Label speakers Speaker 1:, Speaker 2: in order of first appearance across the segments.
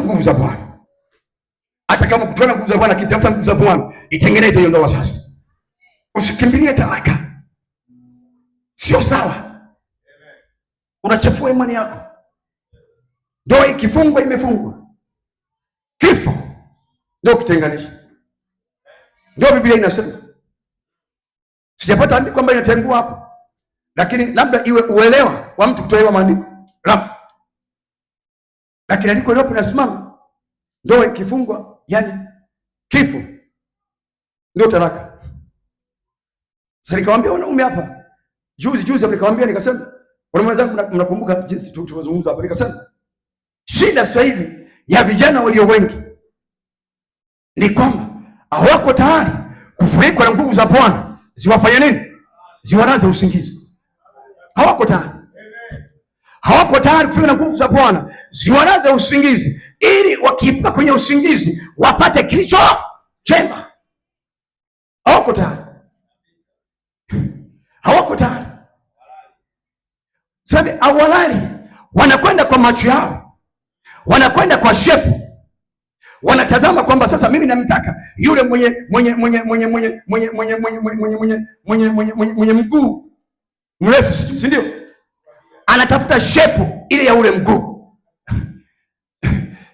Speaker 1: Tafuta nguvu za Bwana. Hata kama kutana nguvu za Bwana, kitafuta nguvu za Bwana, itengeneze hiyo ndoa sasa. Usikimbilie talaka. Sio sawa. Unachafua imani yako. Ndoa ikifungwa imefungwa. Kifo ndio kitenganisha. Ndio Biblia inasema. Sijapata andiko kwamba inatengua hapo, lakini labda iwe uelewa wa mtu kutoelewa maandiko labda, lakini andiko lipo linasimama, ndoa ikifungwa, yani kifo ndio talaka. Sasa nikamwambia wanaume hapa juzi juzi, nikamwambia nikasema, wanaume wenzangu, mnakumbuka jinsi tulivyozungumza hapa, nikasema shida sasa hivi ya vijana walio wengi ni kwamba hawako tayari kufunikwa na nguvu za Bwana ziwafanye nini? Ziwalaze usingizi. Hawako tayari, hawako tayari kufunikwa na nguvu za Bwana ziwalaze usingizi, ili wakiibuka kwenye usingizi wapate kilicho chema. Hawako tayari, hawako tayari. Sasa awalali, wanakwenda kwa macho yao, wanakwenda kwa shepu, wanatazama kwamba sasa mimi namtaka yule mwenye mwenye mwenye mwenye mwenye mwenye mwenye mwenye mwenye mwenye mwenye mwenye mwenye mwenye mguu mrefu, si ndio? Anatafuta shepu ile ya ule mguu,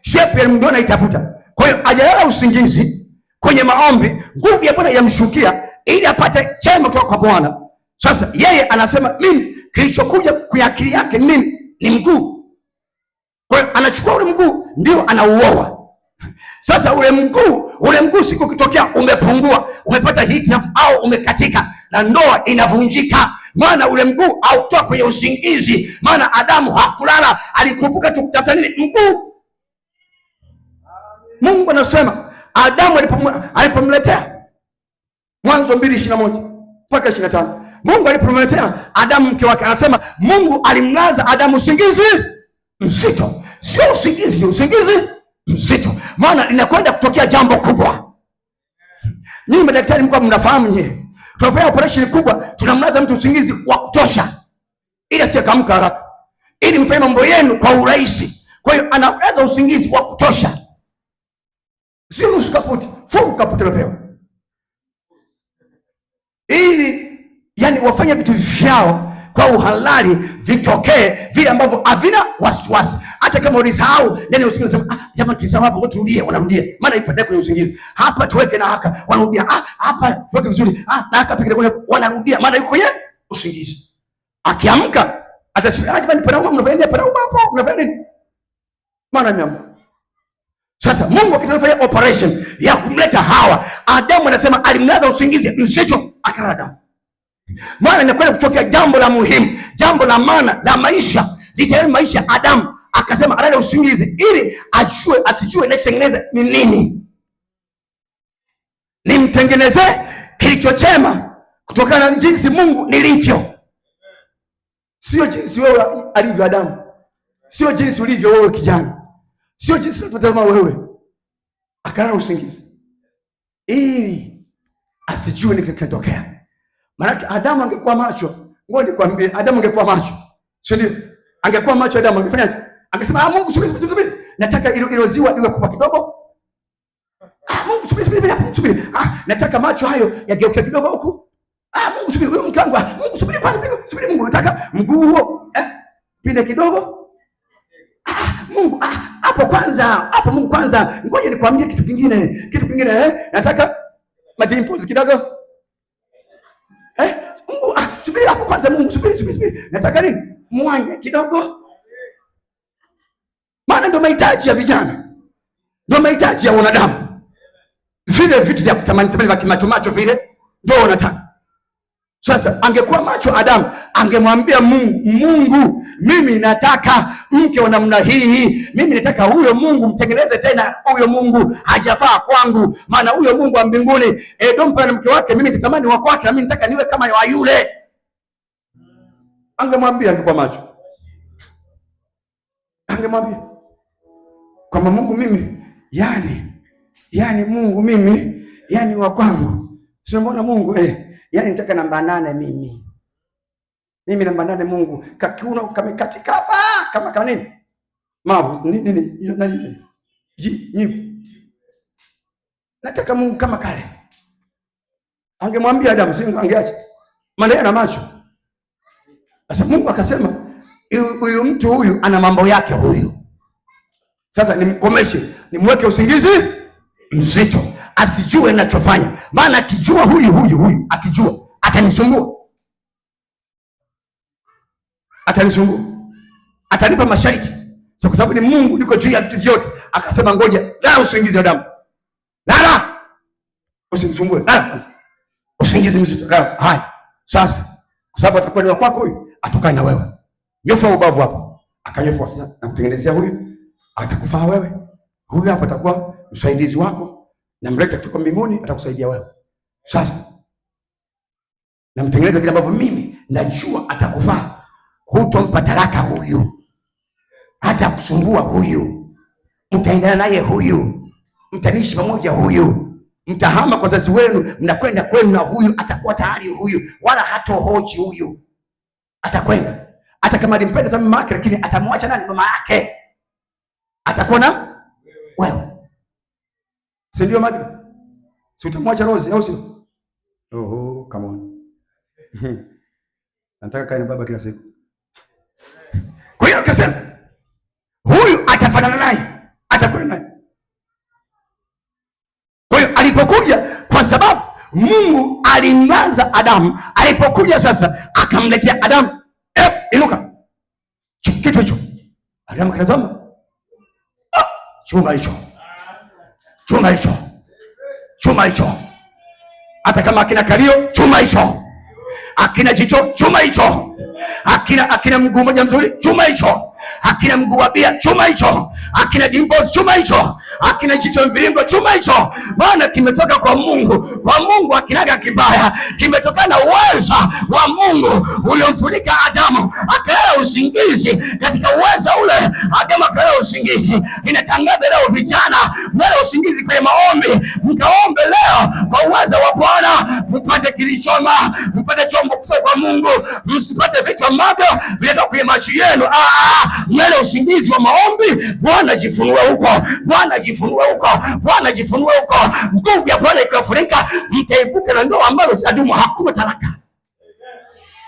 Speaker 1: shepu ya mguu anaitafuta. Kwa hiyo ajalala usingizi kwenye maombi, nguvu ya Bwana yamshukia ili apate chema kutoka kwa Bwana. Sasa yeye anasema mimi kilichokuja kwa akili yake nini? Ni mguu. Kwa hiyo anachukua ule mguu ndio anauoa. Sasa ule mguu siku ukitokea umepungua, umepata hitilafu au umekatika, na ndoa inavunjika. Maana ule mguu hautoka kwenye usingizi, maana Adamu hakulala, alikumbuka tu kutafuta nini? Mguu. Mungu anasema Adamu alipomletea Mwanzo 2:21 mpaka 25. Mungu alipomletea Adamu mke wake, anasema Mungu alimlaza Adamu usingizi mzito. Sio usingizi, usingizi mzito, maana linakwenda kutokea jambo kubwa. Nyinyi madaktari mko mnafahamu, nyinyi tunafanya operation kubwa, tunamlaza mtu usingizi wa kutosha ili asikamka haraka, ili mfanye mambo yenu kwa urahisi. Kwa hiyo anaweza usingizi wa kutosha, sio nusu kaputi, full kaputi anapewa, ili yani wafanye vitu vyao kwa uhalali, vitokee vile ambavyo havina wasiwasi. Hata kama ulisahau nani usingizi, sema ah, jamani tulisahau hapo, ngoja turudie. Wanarudia, maana ipo kwenye usingizi. Hapa tuweke na haka, wanarudia. Ah, hapa tuweke vizuri, ah, na haka pekee, wanarudia, maana yuko kwenye usingizi. Akiamka atasema ah, jamani panauma, mnafanya nini? Panauma hapo, mnafanya nini? Maana ameamka. Sasa Mungu akitaka operation ya kumleta Hawa, Adamu anasema alimlaza usingizi mzito, akalala Adamu. Maana inakwenda kutokea jambo la muhimu, jambo la maana la maisha, litayari maisha. Adamu akasema alale usingizi ili ajue asijue ninachotengeneza ni nini, nimtengeneze kilicho chema kutokana na jinsi Mungu nilivyo, sio jinsi wewe alivyo Adamu, sio jinsi ulivyo wewe kijana, sio jinsi unavyotazama wewe. Akalala usingizi ili asijue nini kinatokea. Maana Adamu angekuwa macho, ngoja nikwambie, Adamu angekuwa macho, si ndio? Angekuwa macho Adamu angefanyaje? Angesema ah, Mungu subiri subiri subiri, nataka ilo ziwa liwe kubwa kidogo. Ah, Mungu subiri subiri subiri, ah, nataka macho hayo yageuke kidogo huku. Ah, Mungu subiri, huyo mke wangu, ah, Mungu subiri kwanza, subiri Mungu, nataka mguu huo pinde kidogo. Ah, Mungu, ah, hapo kwanza, hapo Mungu kwanza, ngoja nikwambie kitu kingine, kitu kingine nataka madimples kidogo. Mungu, ah, subiri hapo kwanza Mungu, subiri subiri subiri. Nataka nini? Mwanya kidogo. Maana ndio mahitaji ya vijana. Ndio mahitaji ya wanadamu. Vile vitu vya kutamani tamani vya kimacho macho vile ndio wanataka. Sasa angekuwa macho Adamu, angemwambia Mungu, Mungu, mimi nataka mke wa namna hii, mimi nataka huyo Mungu mtengeneze tena, huyo Mungu hajafaa kwangu, maana huyo Mungu wa mbinguni Edomu na mke wake, mimi nitamani wa kwake, mimi nataka niwe kama wa yule. Angemwambia, angekuwa macho, angemwambia kwamba Mungu mimi, yani Mungu mimi, yani wa kwangu, sio mbona Mungu yani nitaka namba 8 mimi. Mimi namba 8 Mungu. Kakiuno kamekatika hapa kama kama nini? Mavu nini nini nani? Jibu. Nataka Mungu kama kale. Angemwambia Adamu, si angeacha. Maana yeye ana macho. Sasa Mungu akasema huyu mtu huyu ana mambo yake huyu. Sasa nimkomeshe, nimweke usingizi mzito, asijue ninachofanya. Maana akijua huyu huyu huyu, akijua atanisumbua. Atanisumbua. Atanipa masharti. So kwa sababu ni Mungu niko juu ya vitu vyote, akasema ngoja, lala usingizi Adamu. Lala. Usinisumbue. Lala. Usingizi mzito. Lala. Haya. Sasa kwa sababu atakuwa ni wa kwako huyu, atokae na wewe. Nyofa ubavu hapo. Akanyofa sasa na kutengenezea huyu, atakufaa wewe. Huyu hapa atakuwa msaidizi wako, namleta kutoka mbinguni, atakusaidia wewe. Sasa namtengeneza vile ambavyo mimi najua atakufaa. Hutompa talaka huyu, hata kusumbua huyu, mtaendana naye huyu, mtanishi pamoja huyu, mtahama kwa wazazi wenu, mnakwenda kwenu na huyu atakuwa tayari huyu, wala hatohoji huyu, atakwenda. Hata kama alimpenda sana mama yake, lakini atamwacha nani? Mama yake. Atakuwa na wewe, si ndio Magda? Si utamwacha Rose au sio? Oh, come on. Nataka kae na baba kila siku. Kwa hiyo akasema huyu atafanana naye, atakuwa naye. Kwa hiyo alipokuja, kwa sababu Mungu alimlaza Adamu, alipokuja sasa akamletea Adamu, inuka, kitu hicho. Adamu akatazama, chuma hicho, chuma hicho, chuma hicho. Hata kama akina kalio, chuma hicho. Akina jicho, chuma hicho. Akina mguu mmoja mzuri, chuma hicho. Akina mguu wa bia, chuma hicho. Akina dimples, chuma hicho. Akina jicho mviringo, chuma hicho. Maana kimetoka kwa Mungu. Kwa Mungu akinaga kibaya. Kimetokana na uweza wa Mungu uliomfunika Adamu, akalala usingizi. Katika uweza ule Adamu akalala usingizi. Inatangaza leo vijana, mlale usingizi kwenye maombi, mkaombe leo kwa uweza wa Bwana, mpate kilichoma, mpate chombo kutoka kwa Mungu, msipate vitu ambavyo vinatoka kwenye macho yenu. Mlale usingizi wa maombi. Bwana jifunue huko, Bwana jifunue huko, Bwana jifunue huko. Nguvu ya Bwana ikiwafurika, mtaibuka na ndoa ambazo zitadumu, hakuna talaka.